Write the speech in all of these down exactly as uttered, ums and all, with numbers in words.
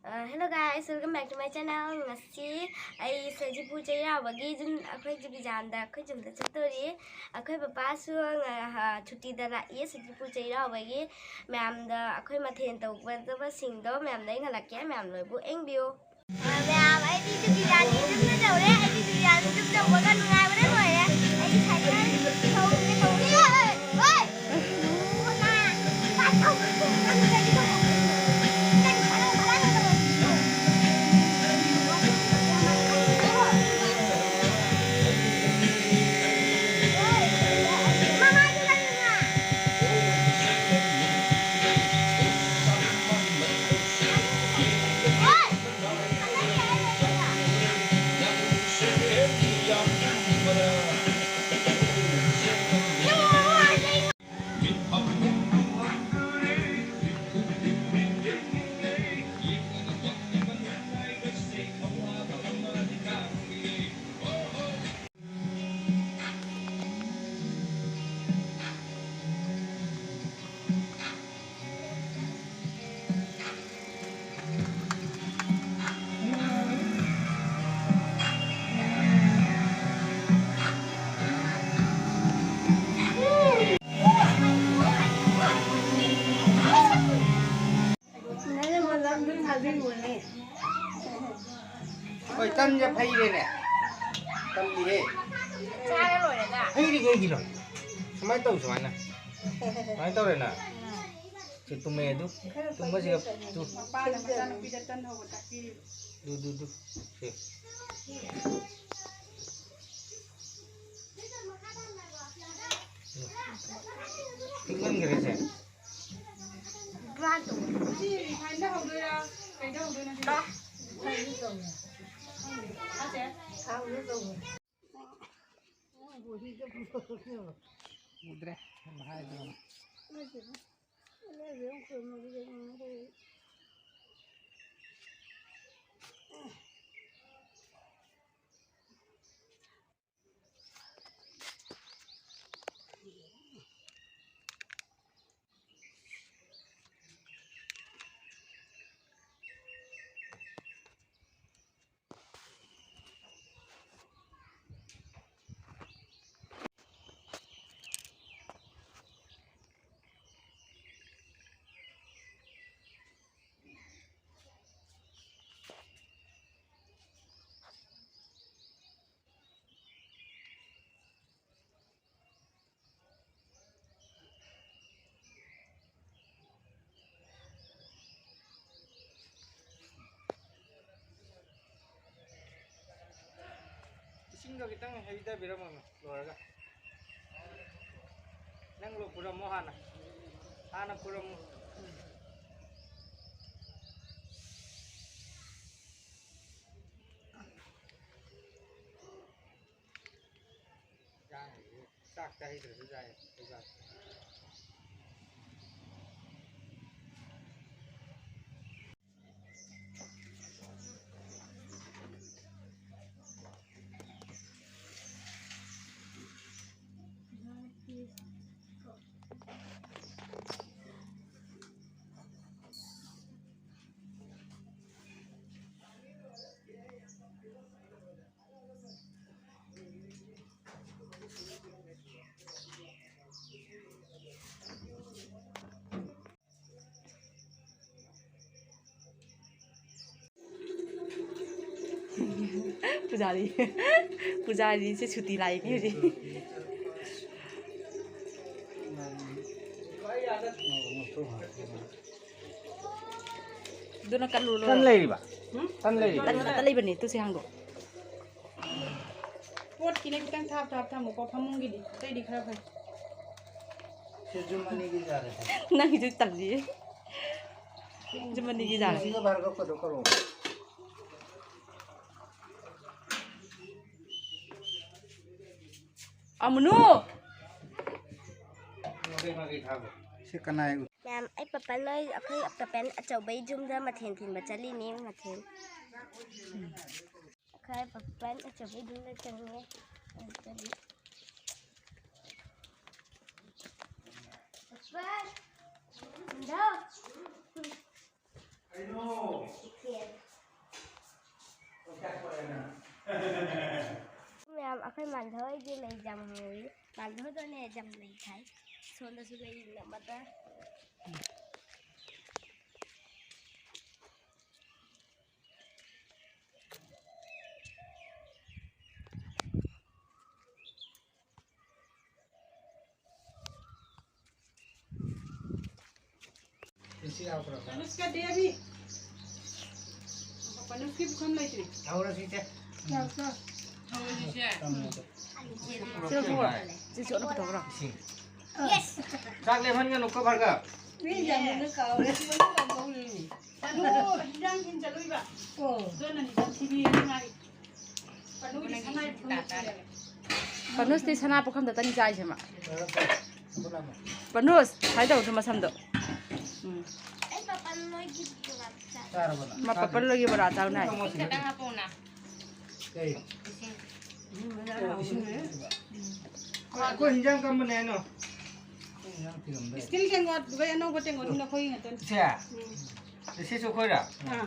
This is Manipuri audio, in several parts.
Hello guys, welcome back to my channel. ꯉꯁꯤ ꯑꯩ ꯁꯖꯤꯄꯨꯔ ꯆꯩꯔꯥꯎꯕꯒꯤ ꯖꯨꯟ, ꯑꯩꯈꯣꯏ ꯖꯤꯕꯤꯖꯥꯟꯗ ꯑꯩꯈꯣꯏ ꯌꯨꯝꯗ ꯆꯠꯇꯣꯔꯤ꯫ ꯑꯩꯈꯣꯏ ꯄꯄꯥꯁꯨ ꯉ-, ꯍ-, ꯁꯨꯇꯤꯗ ꯂꯥꯛꯏ꯫ ꯁꯖꯤꯄꯨꯔ ꯆꯩꯔꯥꯎꯕꯒꯤ ꯃꯌꯥꯝꯗ ꯑꯩꯈꯣꯏ ꯃꯊꯦꯜ ꯇꯧꯒꯗꯕꯁꯤꯡꯗꯣ ꯃꯌꯥꯝꯗ ꯑꯩ ꯍꯜꯂꯛꯀꯦ, ꯃꯌꯥꯝ ꯂꯣꯏꯕꯨ ꯌꯦꯡꯕꯤꯌꯨ꯫ ꯃꯌꯥꯝ, ꯑꯩꯗꯤ ꯖꯤꯕꯤꯖꯥꯟꯗꯤ ꯌꯨꯝꯗ ꯌꯧꯔꯦ꯫ ꯑꯩꯗꯤ ꯖꯤꯕꯤꯖꯥꯟꯗꯤ ꯌꯨꯝ ꯌꯧꯕꯒ ꯅꯨꯡꯉꯥꯏꯕꯅ ꯂꯣꯏꯔꯦ꯫ ꯑꯩꯗꯤ ꯁꯥꯏꯀꯜ ꯊꯧꯒꯦ ꯇꯧꯔꯤ꯫ ꯍꯣꯏ! ꯍꯣꯏ, ꯇꯟꯁꯦ ꯐꯩꯔꯦꯅꯦ꯫ ꯇꯜꯂꯤꯍꯦ꯫ ꯆꯥꯔ ꯂꯣꯏꯔꯦꯗ꯫ ꯐꯩꯔꯤ ꯀꯩꯒꯤꯅꯣ? ꯁꯨꯃꯥꯏꯅ ꯇꯧ, ꯁꯨꯃꯥꯏꯅ꯫ ꯁꯨꯃꯥꯏꯅ ꯇꯧꯔꯦꯅ꯫ ꯁꯤ ꯇꯨꯝꯃꯦ ꯑꯗꯨ꯫ ꯇꯨꯝꯕꯁꯤꯒ ꯇꯨ꯫ ꯃꯄꯥꯅ ꯃꯆꯥꯅꯨꯄꯤꯗ ꯇꯟ ꯍꯧꯕ ꯇꯥꯛꯄꯤꯔꯤꯕ꯫ ꯗꯨ, ꯗꯨ, ꯗꯨ꯫ ꯁꯤ꯫ ꯄꯤꯛꯃꯟꯈ꯭ꯔꯦ ꯁꯦ꯫ ꯁꯤ ꯔꯤꯐꯥꯏꯟꯗ ꯍꯧꯗꯣꯏꯔꯥ? ꯀꯩꯗ ꯍꯧꯗꯣꯏꯅꯣ ꯁꯤꯗꯤ? ꯍꯥ ꯆꯦ? ꯎꯗ꯭ꯔꯦ꯫ ꯈꯤꯇꯪ ꯍꯩꯊꯕꯤꯔꯝꯃꯣ ꯂꯣꯏꯔꯒ꯫ ꯅꯪ ꯂꯣ ꯄꯨꯔꯝꯃꯣ ꯍꯥꯟꯅ꯫ ꯍꯥꯟꯅ ꯄꯨꯔꯝꯃꯣ꯫ ꯆꯥꯛꯇ ꯍꯩꯇ꯭ꯔꯁꯨ ꯌꯥꯏ꯫ पुजारी, पुजारी चाहिँ छुट्टी लाग्यो कि फेरि। ꯑꯗꯨꯅ ꯀꯜꯂꯨ ꯂꯣꯏꯔꯦ꯫ ꯇꯟ ꯂꯩꯔꯤꯕ? ꯎꯝ? ꯇꯟ ꯂꯩꯔꯤꯕ? ꯇꯟ ꯈꯛꯇ ꯂꯩꯕꯅꯦ, ꯇꯨ ꯁꯤ ꯍꯥꯡꯗꯣꯛ꯫ ꯄꯣꯠꯀꯤꯅꯦ ꯈꯤꯇꯪ ꯊꯥꯞ ꯊꯥꯞ ꯊꯝꯃꯨꯀꯣ, ꯐꯃꯨꯡꯒꯤꯗꯤ꯫ ꯑꯇꯩꯗꯤ ꯈꯔ ꯐꯩ꯫ ꯁꯤ ꯖꯨꯝ ꯑꯅꯤꯒꯤ ꯌꯥꯔꯦ꯫ ꯅꯪꯒꯤꯗꯨ ꯇꯜꯂꯤ꯫ ꯖꯨꯝ ꯑꯅꯤꯒꯤ ꯌꯥꯔꯦ꯫ ꯁꯤꯒ ꯚꯥꯔꯒꯞꯀꯗꯣ ꯀꯧꯔꯛꯑꯣ꯫ ꯑꯃꯨꯅꯨ! ꯁꯤ ꯀꯅꯥꯏ? ꯃꯌꯥꯝ, ꯑꯩ ꯄꯄꯟ ꯍꯣꯏ, ꯑꯩꯈꯣꯏ ꯄꯄꯟ ꯑꯆꯧꯕꯩ ꯌꯨꯝꯗ ꯃꯊꯦꯜ ꯊꯤꯟꯕ ꯆꯠꯂꯤꯅꯦ, ꯃꯊꯦꯜ꯫ ꯑꯩꯈꯣꯏ ꯄꯄꯟ ꯑꯆꯧꯕꯩ ꯌꯨꯝꯗ ꯆꯪꯉꯦ꯫ ꯄꯄꯟ! ꯏꯟꯗꯣ! ꯃꯌꯥꯝ, ꯑꯩꯈꯣꯏ ꯃꯥꯟꯙꯣꯏꯒꯤ ꯂꯩ ꯖꯥꯝ ꯍꯧꯔꯤ꯫ ꯃꯥꯟꯙꯣꯏꯗꯅꯦ ꯖꯥꯝ ꯂꯩ ꯊꯥꯏ꯫ ꯁꯣꯝꯗꯁꯨ ꯂꯩ ꯑꯃꯗ꯫ ꯀꯅꯨꯁꯀ ꯗꯦꯕꯤ꯫ ꯀꯅꯨꯁꯀꯤ ꯄꯨꯈꯝ ꯂꯩꯇ꯭ꯔꯤ꯫ ꯂꯧꯔꯁꯤ, ꯏꯆꯦ꯫ ꯂꯥꯛꯑꯣ, ꯂꯥꯛꯑꯣ꯫ ꯁꯤꯗ ꯊꯣꯛꯑꯣ꯫ ꯁꯤ ꯆꯣꯠꯅ ꯄꯨꯊꯣꯛꯈ꯭ꯔꯣ꯫ ꯆꯥꯛ ꯂꯦꯝꯍꯟꯒꯅꯨꯀꯣ, ꯚꯥꯔꯒꯕ꯫ ꯃꯤ ꯌꯥꯝꯅ ꯀꯥꯎꯔꯦ꯫ ꯑꯗꯨ ꯍꯤꯟꯖꯥꯡ ꯊꯤꯟ ꯆꯠꯂꯨꯏꯕ꯫ ꯑꯣ꯫ ꯑꯗꯨꯅꯅꯤ ꯁꯤꯕꯤ ꯉꯥꯏ꯫ ꯄꯅꯨꯒꯤ ꯁꯅꯥ ꯄꯨꯈꯝ ꯄꯅꯨꯁꯇꯤ ꯁꯅꯥ ꯄꯨꯈꯝꯗꯇꯅꯤ ꯆꯥꯏꯁꯦ ꯃꯥ꯫ ꯄꯅꯨꯁ, ꯁꯨꯃꯥꯏꯅ ꯇꯧꯗꯣ ꯃꯁꯝꯗꯣ꯫ ꯎꯝ꯫ ꯑꯩ ꯄꯥꯄꯟ ꯅꯣꯏꯒꯤ ꯕꯣꯔꯥ ꯆꯥ-, ꯆꯥꯔꯕꯣ ꯅꯪ? ꯃꯥ ꯄꯥꯄꯟ ꯅꯣꯏꯒꯤ ꯕꯣꯔꯥ ꯆꯥꯎꯅ ꯍꯥꯏ꯫ ꯈꯤꯇꯪ ꯍꯥꯞꯄꯛꯎꯅ꯫ ꯀꯩ? ꯏꯁꯤꯡ꯫ ꯑꯣ, ꯏꯁꯤꯡ ꯊꯤꯠꯂꯤꯕ꯫ ꯑꯩꯈꯣꯏ ꯍꯤꯟꯖꯥꯡ ꯀꯝꯕꯅꯦ ꯍꯥꯏꯅꯣ? ꯑꯩꯈꯣꯏ ꯍꯤꯟꯖꯥꯡ ꯊꯤꯔꯝꯗꯥꯏ꯫ ꯏꯁꯇꯤꯜ ꯇꯦꯡꯀꯣꯠ, ꯑꯗꯨꯒ ꯑꯅꯧꯕ ꯇꯦꯡꯀꯣꯠꯁꯤꯅ ꯑꯩꯈꯣꯏꯒꯤ ꯉꯥꯛꯇꯅꯤ꯫ ꯁꯦ? ꯎꯝ꯫ ꯁꯤꯁꯨ ꯑꯩꯈꯣꯏꯔꯥ? ꯑꯥ꯫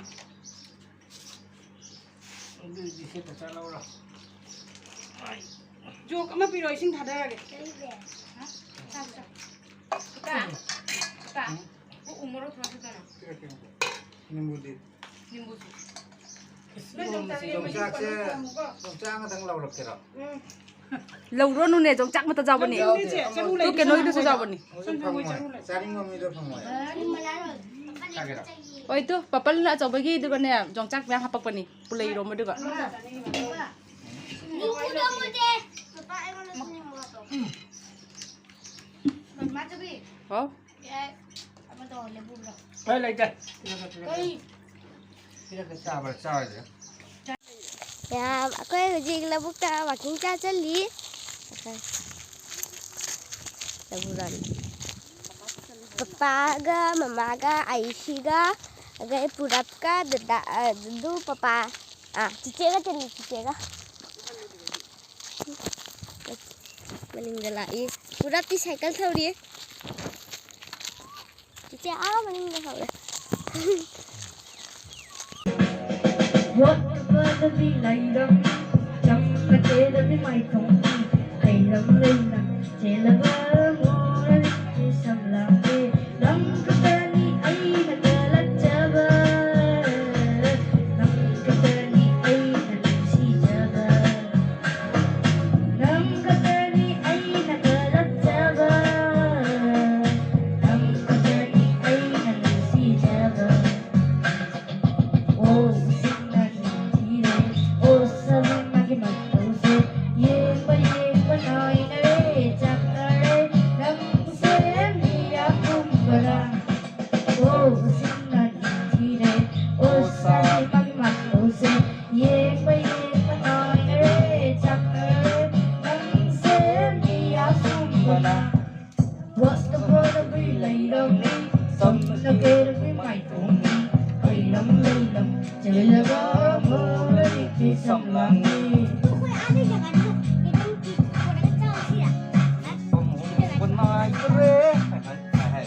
ꯑꯗꯨꯗꯤ ꯁꯤ ꯄꯩꯁꯥ ꯂꯧꯔꯣ꯫ ꯖꯣꯛ ꯑꯃ ꯄꯤꯔꯣ, ꯏꯁꯤꯡ ꯊꯥꯗꯔꯒꯦ꯫ ꯀꯀꯥ, ꯀꯀꯥ, ꯎ ꯃꯣꯔꯣꯛ ꯊꯣꯡ ꯈꯛꯇꯅ꯫ ꯄꯤꯔꯛꯀꯦ, ꯄꯤꯔꯛꯀꯦ꯫ ꯅꯤꯝꯕꯨꯗꯤ? ꯅꯤꯝꯕꯨꯁꯨ꯫ ꯅꯣꯏ ꯌꯣꯡꯆꯥꯛꯁꯦ, ꯌꯣꯡꯆꯥꯛ ꯑꯃꯇꯪ ꯂꯧꯔꯛꯀꯦꯔꯣ? ꯎꯝ꯫ ꯂꯧꯔꯣꯅꯨꯅꯦ, ꯌꯣꯡꯆꯥꯛ ꯃꯇ ꯌꯥꯎꯕꯅꯤ꯫ ꯌꯥꯎꯗꯦ, ꯆꯔꯨ ꯇꯨ ꯂꯩꯇꯦ, ꯀꯩꯅꯣꯒꯤꯗꯨꯁꯨ ꯆꯔꯨ ꯌꯥꯎꯕꯅꯤ꯫ ꯍꯧꯖꯤꯛ ꯐꯪꯉꯣꯏ꯫ ꯆꯥꯅꯤꯡꯕ ꯃꯤꯗꯣ ꯐꯪꯉꯣꯏ꯫ ꯍꯣꯏ, ꯇꯨ ꯄꯥꯄꯜꯅ ꯑꯆꯧꯕꯒꯤ, ꯑꯗꯨꯒꯅꯦ, ꯌꯣꯡꯆꯥꯛ ꯃꯌꯥꯝ ꯍꯥꯄꯛꯄꯅꯤ, ꯄꯨꯂꯩ ꯏꯔꯣꯝꯕꯗꯨꯒ꯫ ꯅꯤꯝꯕꯨꯗꯣ ꯑꯃꯨꯛꯇꯦ꯫ ꯄꯥꯄꯥ, ꯑꯩꯉꯣꯟꯗꯁꯨ ꯅꯤꯝꯕꯨ ꯍꯥꯞꯄꯣ꯫ ꯍꯥꯎ꯫ ꯑꯦ, ꯑꯃ ꯇꯧꯍꯜꯂꯦ, ꯄꯨꯕ꯭ꯔꯣ? ꯑꯩ ꯂꯩꯇꯦ꯫ ꯄꯤꯔꯛꯀꯦ, ꯄꯤꯔꯛꯀꯦ꯫ ꯀꯩ? ꯄꯤꯔꯛꯀꯦ, ꯆꯥꯕ꯭ꯔꯥ, ꯆꯥꯔꯣꯏꯗ꯭ꯔꯥ? ꯌꯥꯝ, ꯑꯩꯈꯣꯏ ꯍꯧꯖꯤꯛ ꯂꯧꯕꯨꯛꯇ ꯋꯥꯀꯤꯡ ꯆꯠ ꯆꯠꯂꯤ꯫ ꯂꯧꯕꯨꯛ ꯂꯥꯟ-, ꯄꯄꯥꯒ, ꯃꯃꯥꯒ, ꯑꯥꯏꯁꯤꯒ, ꯑꯗꯩ ꯄꯨꯔꯞꯀ, ꯗꯗꯥ, ꯑ, ꯗꯨꯗꯨ, ꯄꯄꯥ, ꯑ, ꯆꯤꯆꯦꯒ ꯆꯠꯂꯤ, ꯆꯤꯆꯦꯒ꯫ ꯃꯅꯤꯡꯗ ꯂꯥꯛꯏ꯫ ꯄꯨꯔꯞꯇꯤ ꯁꯥꯏꯀꯜ ꯊꯧꯔꯤ꯫ ꯆꯤꯆꯦ ꯑꯥ ꯃꯅꯤꯡꯗ ꯊꯧꯔꯦ꯫ ꯌꯣꯠ ꯀꯛꯄꯗꯗꯤ ꯂꯩꯔꯝꯃꯤ, ꯆꯝ ꯀꯆꯦꯗꯗꯤ ꯃꯥꯏꯊꯣꯡꯅꯤ, ꯂꯩꯔꯝ ꯂꯩꯅ ꯆꯦꯜꯂꯕ ꯃꯣꯔꯅꯤꯒꯤ ꯁꯝꯂꯥꯡꯁꯦ꯫ ꯅꯪ ꯈꯛꯇꯅꯤ ꯑꯩꯅ ꯀꯜꯂꯛꯆꯕ, ꯅꯪ ꯈꯛꯇꯅꯤ ꯑꯩꯅ ꯅꯨꯡꯁꯤꯖꯕ, ꯅꯪ ꯈꯛꯇꯅꯤ ꯑꯩꯅ ꯀꯜꯂꯛꯆꯕ, ꯅꯪ ꯈꯛꯇꯅꯤ ꯑꯩꯅ ꯅꯨꯡꯁꯤꯖꯕ꯫ ꯑꯣ ꯁꯤꯡꯅ ꯅꯤꯡꯊꯤꯔꯦ, ꯑꯣ ꯁꯕꯤ ꯃꯥꯒꯤ ꯃꯇꯧ ꯑꯣ ꯁꯥꯔꯤ ꯃꯃꯥꯡꯗꯣꯁꯦ ꯌꯦꯡꯕ ꯌꯦꯡꯕ ꯉꯥꯏꯔꯦ ꯆꯠꯈ꯭ꯔꯦ ꯅꯪꯁꯦ ꯃꯤ ꯑꯁꯨꯝꯕꯅ ꯋꯥꯠꯇ ꯐꯣꯔꯕꯤ ꯂꯩꯔꯝꯃꯤ ꯁꯝꯅ ꯀꯦꯔꯕꯤ ꯃꯥꯏꯊꯣꯡꯅꯤ ꯑꯩ ꯂꯝ ꯂꯩ ꯂꯝ ꯆꯦꯜꯂꯒ ꯃꯣꯔꯤꯛꯀꯤ ꯁꯝꯂꯥꯡꯅꯤ ꯑꯩꯈꯣꯏ ꯑꯥꯗ ꯌꯦꯡꯉꯅꯤ ꯈꯤꯇꯪ ꯀꯤ ꯄꯨꯔꯒ ꯆꯥꯎꯁꯤꯔ ꯁꯝ ꯍꯣꯡꯕ ꯅꯥꯏꯗ꯭ꯔꯦ ꯍꯥꯏ ꯍꯥꯏ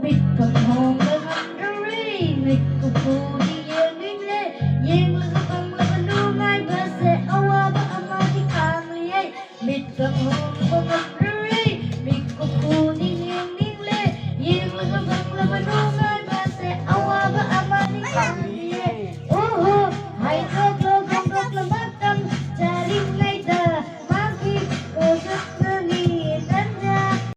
ꯃꯤꯠꯀ ꯈꯣꯡꯒ ꯉꯝꯗ꯭ꯔꯦ, ꯃꯤꯠꯀ ꯈꯣꯡꯒ ꯌꯦꯡꯅꯤꯡꯂꯦ, ꯌꯦꯡꯂꯒ